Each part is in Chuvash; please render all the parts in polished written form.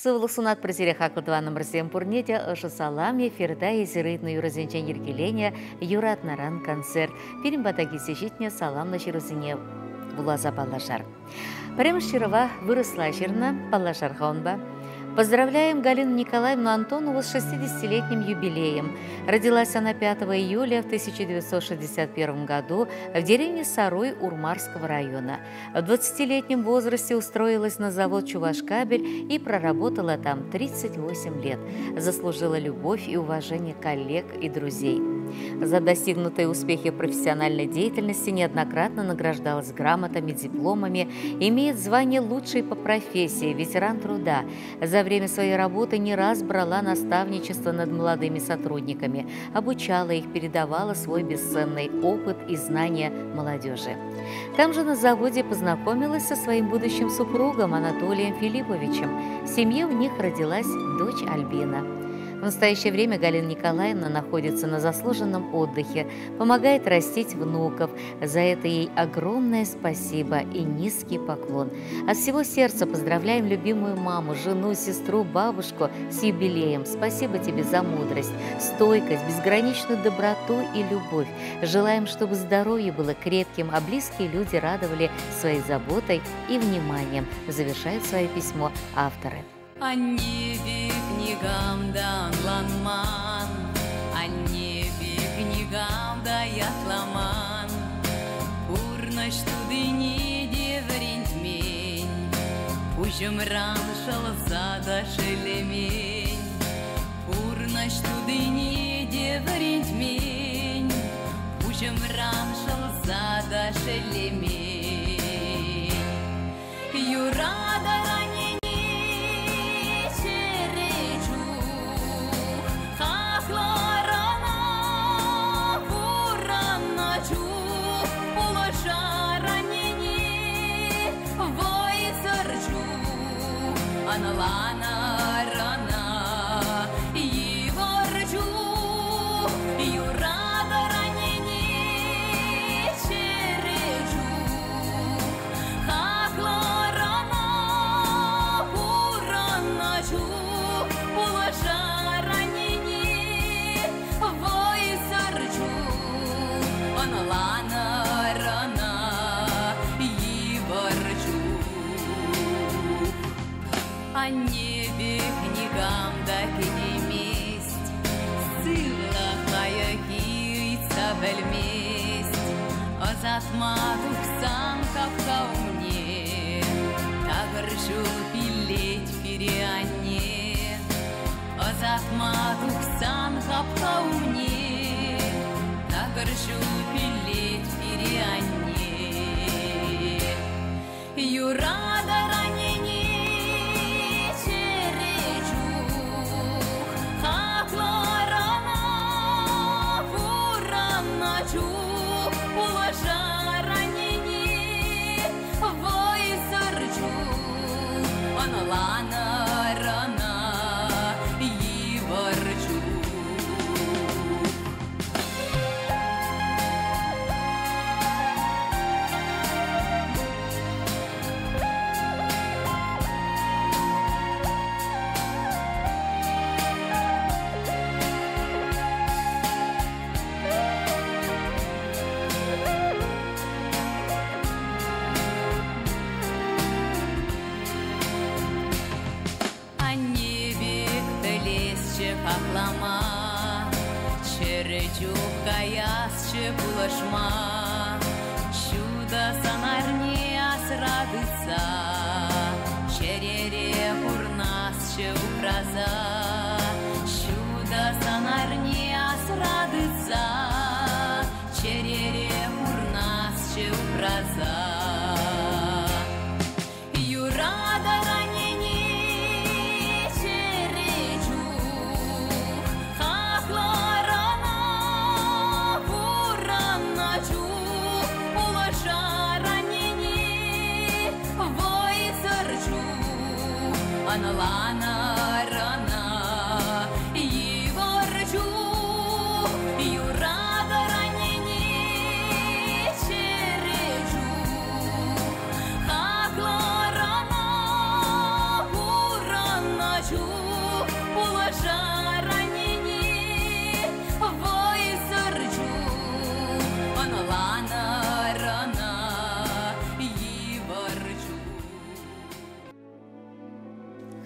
Сывлӑх сунатпӑр сире, хаклӑ тӑванӑмӑрсем, пурне те ӑшӑ салам. Эфирта эсир ыйтнӑ юрӑсенчен йӗркеленӗ «Юратнӑран» концерт. Пирӗн пата килсе ҫитнӗ саламлӑ ҫырусене вуласа паллашар. Пӗрремӗш ҫырӑва вырӑсла ҫырнӑ, паллашар-ха унпа. Поздравляем Галину Николаевну Антонову с 60-летним юбилеем. Родилась она 5 июля в 1961 году в деревне Саруй Урмарского района. В 20-летнем возрасте устроилась на завод «Чувашкабель» и проработала там 38 лет. Заслужила любовь и уважение коллег и друзей. За достигнутые успехи в профессиональной деятельности неоднократно награждалась грамотами, дипломами, имеет звание лучшей по профессии, ветеран труда. За время своей работы не раз брала наставничество над молодыми сотрудниками, обучала их, передавала свой бесценный опыт и знания молодежи. Там же на заводе познакомилась со своим будущим супругом Анатолием Филипповичем. В семье у них родилась дочь Альбина. В настоящее время Галина Николаевна находится на заслуженном отдыхе, помогает растить внуков. За это ей огромное спасибо и низкий поклон. От всего сердца поздравляем любимую маму, жену, сестру, бабушку с юбилеем. Спасибо тебе за мудрость, стойкость, безграничную доброту и любовь. Желаем, чтобы здоровье было крепким, а близкие люди радовали своей заботой и вниманием. Завершают свое письмо авторы. Анне пек никам та ӑнланман, анне пек никам та ятламан. Пурнӑҫ тутине те вӗрентмен, пуҫӑмран шӑлса та шеллемен. Пурнӑҫ тутине те вӗрентмен, пуҫӑмран шӑлса та шеллемен. Юратӑр аннене чӗрӗ чух, хаклӑр ӑна пурӑннӑ чух, пулӑшар аннене вӑйсӑр чух, ӑнланӑр ӑна йывӑр чух. Юратӑр аннене чӗрӗ чух, хаклӑр ӑна пурӑннӑ чух, пулӑшар аннене вӑйсӑр чух, ӑнланӑр ӑна йывӑр чух. Анне пек никам та кӗтеймест, сывлӑх лайӑххи ыйтса пӗлмест. Ӑсатма тухсан хапха умне такӑр ҫул пиллет пире анне. Ӑсатма тухсан хапха умне такӑр ҫул пиллет пире анне. Юратӑр аннене чӗрӗ чух, хаклӑр ӑна пурӑннӑ чух, пулӑшар аннене вӑйсӑр чух, ӑнланӑр ӑна йывӑр чух. Анне пек пӗлесчӗ хаклама, чӗрӗ чух каясчӗ пулӑшма. Ҫутӑ сӑнарне асра тытса, чӗрере пурнасчӗ упраса. Ҫутӑ сӑнарне асра тытса, чӗрере пурнасчӗ упраса. Юратӑр аннене чӗрӗ чух, хаклӑр ӑна пурӑннӑ чух, пулӑшар аннене вӑйсӑр чух, ӑнланӑр ӑна йывӑр чух. Юратӑр аннене чӗрӗ чух, хаклӑр ӑна пурӑннӑ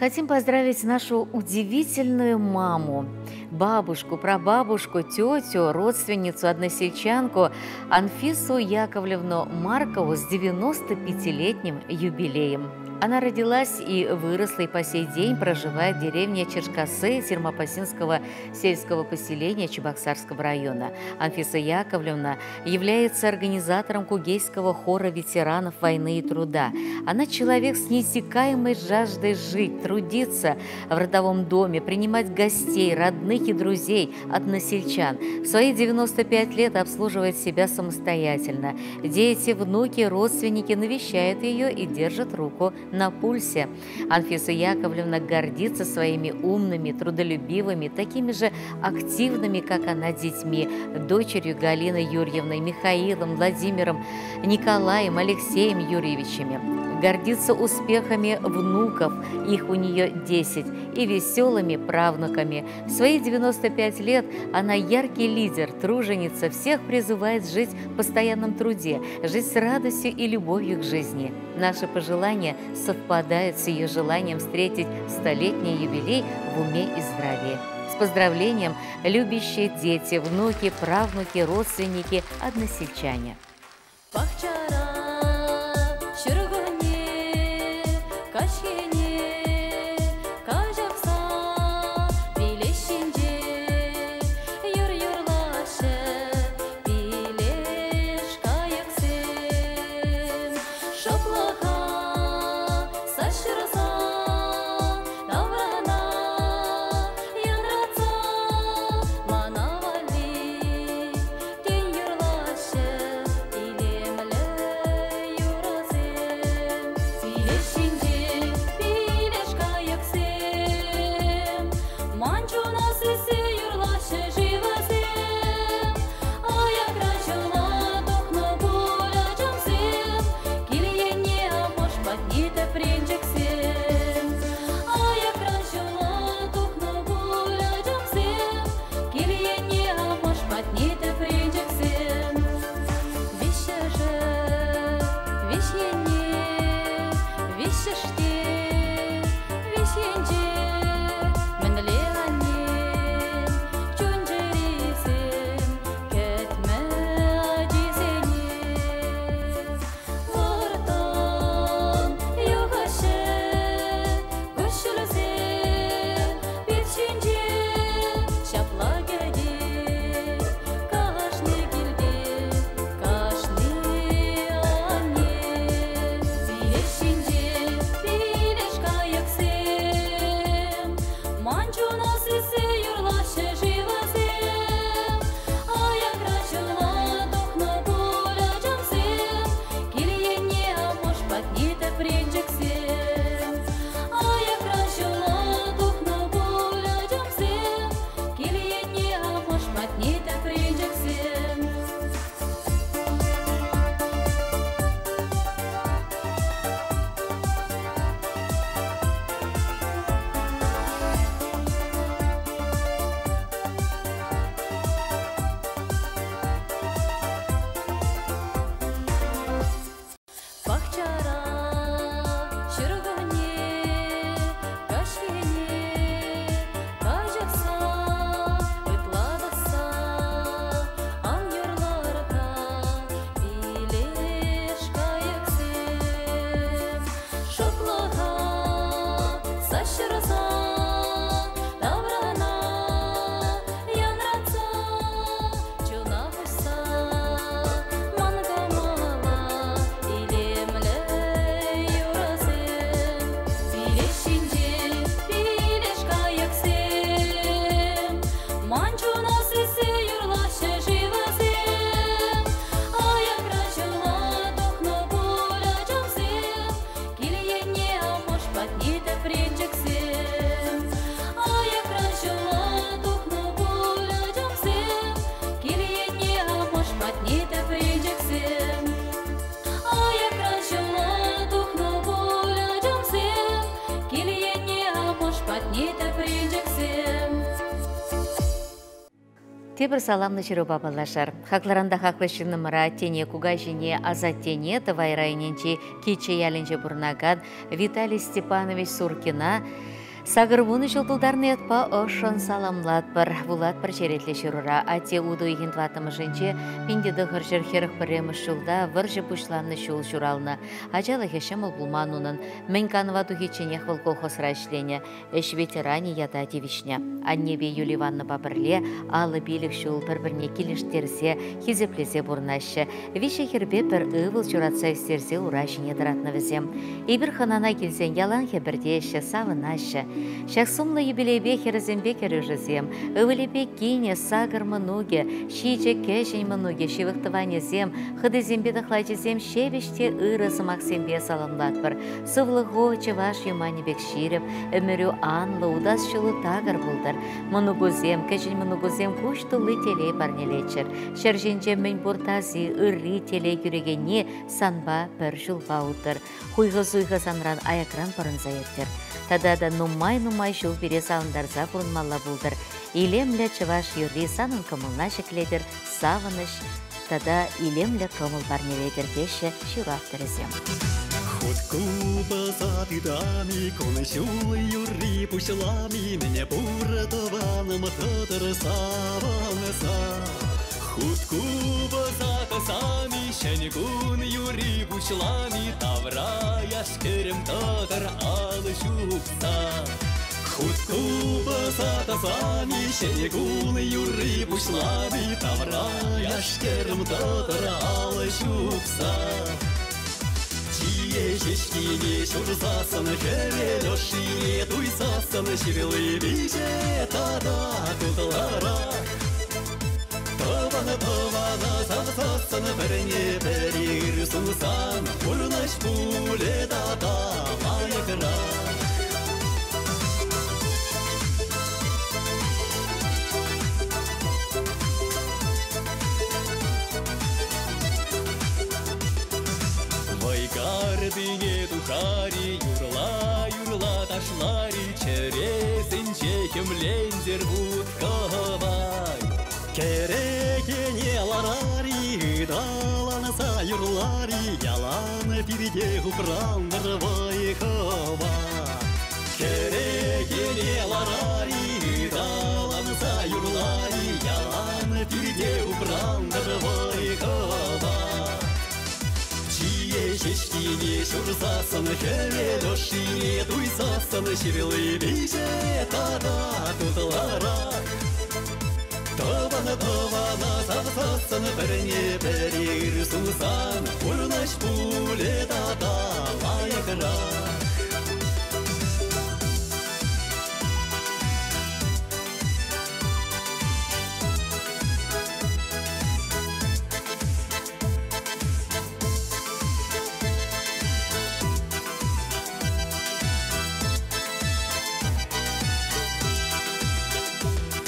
Хотим поздравить нашу удивительную маму, бабушку, прабабушку, тетю, родственницу, односельчанку Анфису Яковлевну Маркову с 95-летним юбилеем. Она родилась и выросла и по сей день проживает в деревне Черкасы Сермопосинского сельского поселения Чебоксарского района. Анфиса Яковлевна является организатором Кугейского хора ветеранов войны и труда. Она человек с неиссякаемой жаждой жить, трудиться в родовом доме, принимать гостей, родных и друзей, односельчан. В свои 95 лет обслуживает себя самостоятельно. Дети, внуки, родственники навещают ее и держат руку на пульсе. Анфиса Яковлевна гордится своими умными, трудолюбивыми, такими же активными, как она, детьми, дочерью Галиной Юрьевной, Михаилом, Владимиром, Николаем, Алексеем Юрьевичами. Гордится успехами внуков, их у нее 10, и веселыми правнуками. В свои 95 лет она яркий лидер, труженица, всех призывает жить в постоянном труде, жить с радостью и любовью к жизни. Наши пожелания совпадают с ее желанием встретить столетний юбилей в уме и здравии. С поздравлением, любящие дети, внуки, правнуки, родственники, односельчане. Тепӗр саламлӑ ҫырупа паллашар. Хаклӑран та хаклӑ ҫыннӑмӑра аттене, кукаҫине, асаттене Тӑвай районӗнчи Киччӗ ялӗнче пурӑнакан Виталий Степанович Суркина Сакӑрвунӑ ҫул тултарнӑ ятпа ӑшшӑн саламлатпӑр. Вулатпӑр черетлӗ ҫырура. Атте утӑ уйӑхӗн тӑваттӑмӗшӗнче 1941 ҫулта вӑрҫӑ пуҫланнӑ ҫул ҫуралнӑ. Ачалӑхӗ ҫӑмӑл пулман унӑн. Мӗн канӑва тухичченех вӑл колхозра ӗҫленӗ. Ӗҫ ветеранӗ ята тивӗҫнӗ. Аннепе Юлия Ивановнӑпа пӗрле 55 ҫул пӗр-пӗрне килӗштерсе, хисеплесе пурӑнаҫҫӗ. Виҫӗ хӗрпе пӗр ывӑл ҫуратса ӳстерсе ура ҫине тӑратнӑ вӗсем. Эпир хӑнана килсен ялан хӗпӗртеҫҫӗ, савӑнаҫҫӗ. Ҫак сумлӑ юбилейпе хӗрӗсемпе кӗрӳшӗсем, ывӑлӗпе кинӗ, сакӑр мӑнукӗ, ҫичӗ кӗҫӗн мӑнукӗ, ҫывӑх тӑванӗсем, хӑтисемпе тӑхлачисем ҫепӗҫ те ырӑ сӑмахсемпе саламлатпӑр. Сывлӑху чӑваш юманӗ пек ҫирӗп, ӗмӗрӳ анлӑ, утас ҫулу такӑр пултӑр. Мӑнукусем, кӗҫӗн мӑнукусем куҫ тулли телей парнелеччӗр. Ҫӗр ҫинче мӗн пур таси, ырри, телей кӳрекенни санпа пӗр ҫулпа уттӑр. Хуйхӑ-суйхӑ санран аякран пӑрӑнса ирттӗр. Тата та нумай-нумай ҫул пире савӑнтарса пурӑнмалла пултӑр. Илемлӗ чӑваш юрри санӑн кӑмӑлна ҫӗклетӗр, савӑнӑҫ тата илемлӗ кӑмӑл парнелетӗр теҫҫӗ ҫыру авторӗсем. Хут купӑса тытами, кун-ҫул юрри пуҫлами, мӗне пур тӑванӑм тӑтӑр савӑнса. Хут купӑса тӑсами, ҫӗн кун юрри пуҫлами, тавра яш-кӗрӗм тӑтӑр алӑ ҫупса. Хут купӑса тӑсами, ҫӗн кун юрри пуҫлами, тавра яш-кӗрӗм тӑтӑр алӑ ҫупса. Чие ҫеҫкине ҫурсассӑн, хӗвел ӑшшине туйсассӑн, ҫырли виҫе тата тутларах. Тӑван-тӑвана савсассӑн, пӗрне пӗри ыр сунсан, пурнӑҫ пулӗ тата лайӑхрах. Вӑйкартине тухари, юрла-юрла ташлари, чӗресенче хӗмлентӗр вут-кӑвай. Кӗрекене ларари, ыталанса юрлари, ялан пирте упрантӑр вӑй-хӑва. Кӗрекене ларари, ыталанса юрлари, ялан пирте упрантӑр вӑй-хӑва. Чие ҫеҫкине ҫурсассӑн, хӗвел ӑшшине туйсассӑн, ҫырли виҫе тата тутларах. Тӑван-тӑвана савсассӑн, пӗрне пӗри ыр сунсан, пурнӑҫ пулӗ тата лайӑхрах.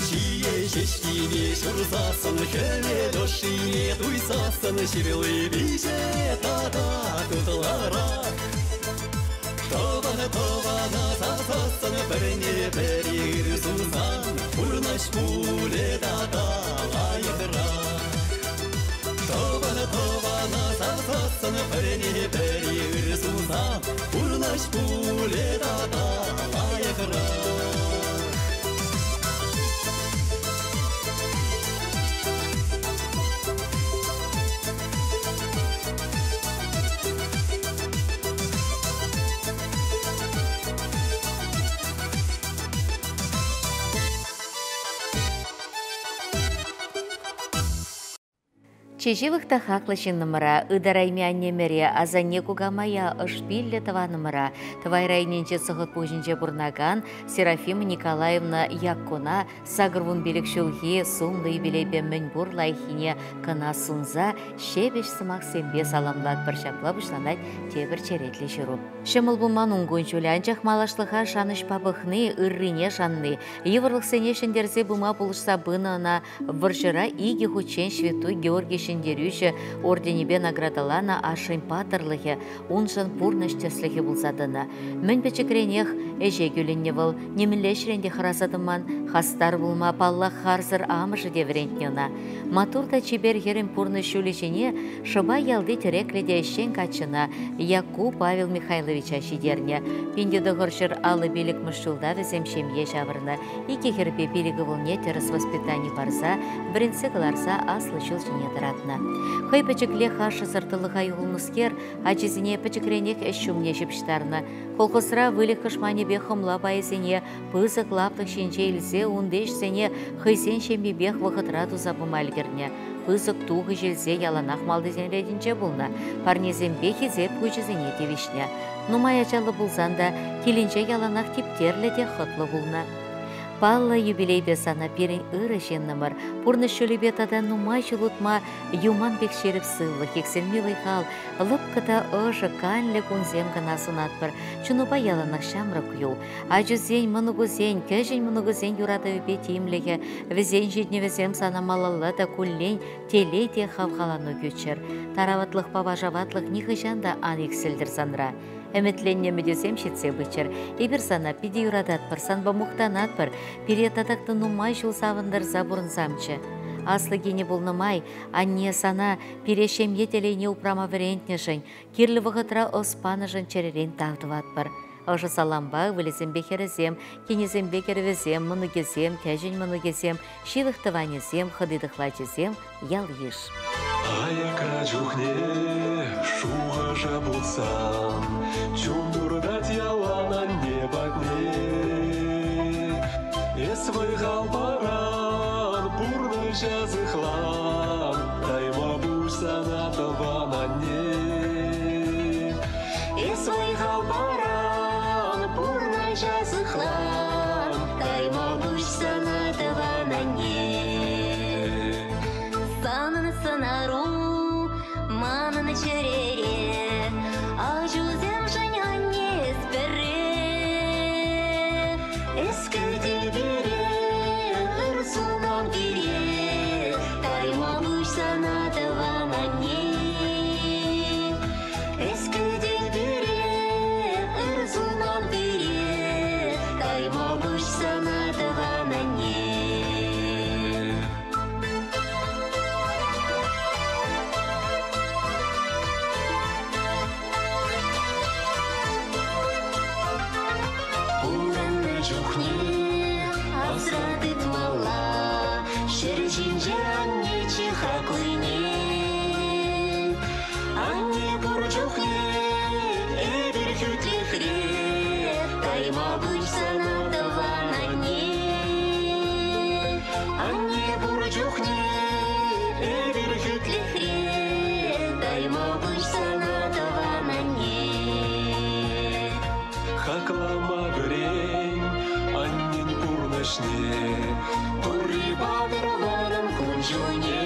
Чие ҫеҫкине ҫурсассӑн, хӗвел ӑшшине туйсассӑн, ҫырли виҫе тата тутларах. Тӑван-тӑвана савсассӑн, пӗрне пӗри ыр сунсан, пурнӑҫ пулӗ тата лайӑхрах. Тӑван-тӑвана савсассӑн, пӗрне пӗри ыр сунсан, пурнӑҫ пулӗ тата лайӑхрах. Чи ҫывӑх та хаклӑ ҫыннӑмӑра, ытарайми аннемӗре, асанне кукамая, ӑшпиллӗ тӑванӑмӑра, Тӑвай районӗнчи Сӑхӑтпуҫӗнче пурӑнакан Серафима Николаевна Яккуна 85 ҫулхи сумлӑ юбилейпе мӗнпур лайӑххине кӑна сунса ҫепӗҫ сӑмахсемпе саламлатпӑр. Ҫапла пуҫланать тепӗр черетлӗ ҫыру. Ҫӑмӑл пулман ун кун-ҫулӗ, анчах малашлӑха шанӑҫпа пӑхни, ыррине шанни, йывӑрлӑхсене ҫӗнтерсе пыма пулӑшса пынӑ ӑна вӑрҫӑра икӗ хутчен Ҫветтуй Георгий Ҫӗнтерӳҫӗ орденӗпе наградӑланӑ ашшӗн паттӑрлӑхӗ уншӑн пурнӑҫ тӗслӗхӗ пулса тӑнӑ. Мӗн пӗчӗкренех ӗҫе кӳлӗннӗ вӑл, нимӗнле ӗҫрен те хӑраса тӑман, хастар пулма, паллах, харсӑр амӑшӗ те вӗрентнӗ ӑна. Маттур та чипер хӗрӗн пурнӑҫ ҫулӗ ҫине шӑпа ялти тӗреклӗ те ӗҫчен каччӑна Якку Павел Михайловича ҫитернӗ. 1955 ҫулта вӗсем ҫемье ҫавӑрнӑ. Икӗ хӗрпе пилӗк ывӑлне тӗрӗс воспитани парса, вӗрентсе кӑларса аслӑ ҫул ҫине тӑратнӑ. Хӑй пӗчӗклех ашшӗсӗр тӑлӑха юлнӑскер ачисене пӗчӗкренех ӗҫ ҫумне ҫыпӑҫтарнӑ. Колхозра выльӑх кӑшманӗпе хӑмла пайӗсене пысӑк лаптӑк ҫинче илсе унти ӗҫсене хӑйсен ҫемйипех вӑхӑтра туса пыма ӗлкӗрнӗ. Пысӑк тухӑҫ илсе яланах малтисен ретӗнче пулнӑ, парнесемпе хисеп хучӗсене тивӗҫнӗ. Нумай ачаллӑ пулсан та килӗнче яланах типтерлӗ те хӑтлӑ пулнӑ. Паллӑ юбилейпе сана пирӗн ырӑ ҫыннӑмӑр, пурнӑҫ ҫулӗпе тата нумай ҫул утма юман пек ҫирӗп сывлӑх, иксӗлми вӑй-хал, лӑпкӑ та ӑшӑ, канлӗ кунсем кӑна сунатпӑр. Чунупа яланах ҫамрӑк юл. Ачусен, мӑнукусен, кӗҫӗн мӑнукусен юратӑвӗпе тимлӗхӗ, вӗсен ҫитӗнӗвӗсем сана малалла та куллен телей те хавхалану кӳччӗр. Тараватлӑхпа вашаватлӑх нихӑҫан та ан иксӗлтӗр санра. Ӗмӗтленнӗ ӗмӗтӳсем ҫитсе пыччӑр. Эпир сана питӗ юрататпӑр, санпа мухтанатпӑр. Пире татах та нумай ҫул савӑнтарса пурӑнсамччӗ. Аслӑ кинӗ пулнӑ май, анне сана пире ҫемье телейне упрама вӗрентнӗшӗн, кирлӗ вӑхӑтра ӑс панӑшӑн чӗререн тав тӑватпӑр. Ӑшӑ салампа ывӑлӗсемпе хӗрӗсем, кинӗсемпе кӗрӗвӗсем, мӑнукӗсем, кӗҫӗн мӑнукӗсем, ҫывӑх тӑванӗсем, хӑти-тӑхлачӗсем, ял-йыш. Аякра чухне шухӑша путсан чун туртать ялан анне патне. Эс вӑй-хал паран, пурнӑҫа сыхлан, тайма пуҫ сана тӑван анне. Эс вӑй-хал паран, пурнӑҫа сыхлан, тайма пуҫ сана тӑван анне. Санӑн сӑнару манӑн чӗрере, аҫусемшӗн анне эс пӗрре. Эс кӗтӗ пире, ыр сунам пире, тайма пуҫ сана тӑван анне. Эс кӗтӗ пире, ыр сунам пире, тайма пуҫ сана тӑван анне. Пурӑннӑ чухне асра тытмалла, ҫӗр ҫинче анне чи хаклине. Анне пур чухне эпир хӳтлӗхре, тайма пуҫ сана тӑван анне. Анне пур чухне эпир хӳтлӗхре, тайма пуҫ сана тӑван анне. Хаклама вӗрен аннен пурнӑҫне, Турри патӑр вӑрӑм кун-ҫулне.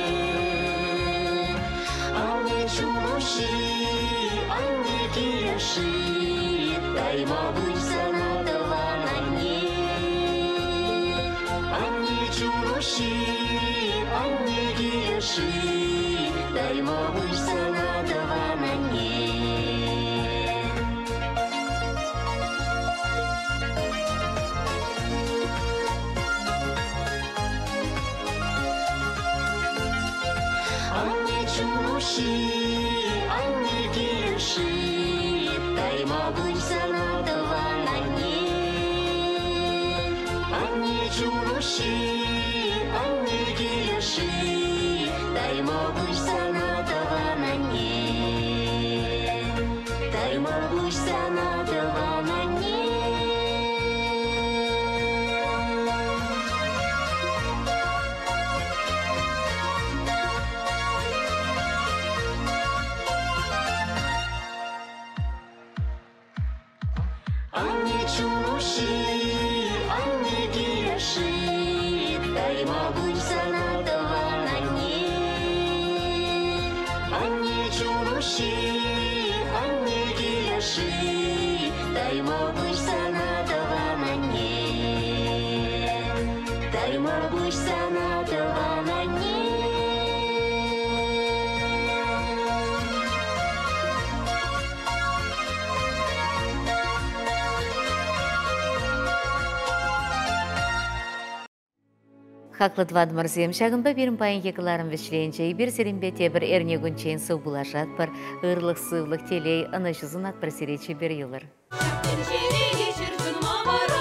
Анне чун-уҫҫи, анне кил-ӑшши, тайма пуҫ сана тӑван анне. Анне чун-уҫҫи, анне кил-ӑшши, тайма пуҫ сана тӑван анне. Анне чун-уҫҫи, анне кил-ӑшши, тайма пуҫ сана тӑван анне. Анне чун-уҫҫи, анне кил-ӑшши, тайма пуҫ сана тӑван анне. Тайма пуҫ сана тӑван анне. Анне чун-уҫҫи, анне кил-ӑшши, тайма пуҫ сана тӑван анне. Анне чун-уҫҫи, анне кил-ӑшши, тайма пуҫ сана тӑван анне. Тайма пуҫ сана тӑван анне. Хаклӑ тӑванӑмӑрсем, ҫакӑнпа пирӗн паянхи кӑларӑм вӗҫленчӗ. Эпир сирӗнпе тепӗр эрнекунччен сывпуллашатпӑр. Ырлӑх, сывлӑх, телей, ӑнӑҫу сунатпӑр сире чипер юлӑр. Тӗнчере ҫӗр чунӑма.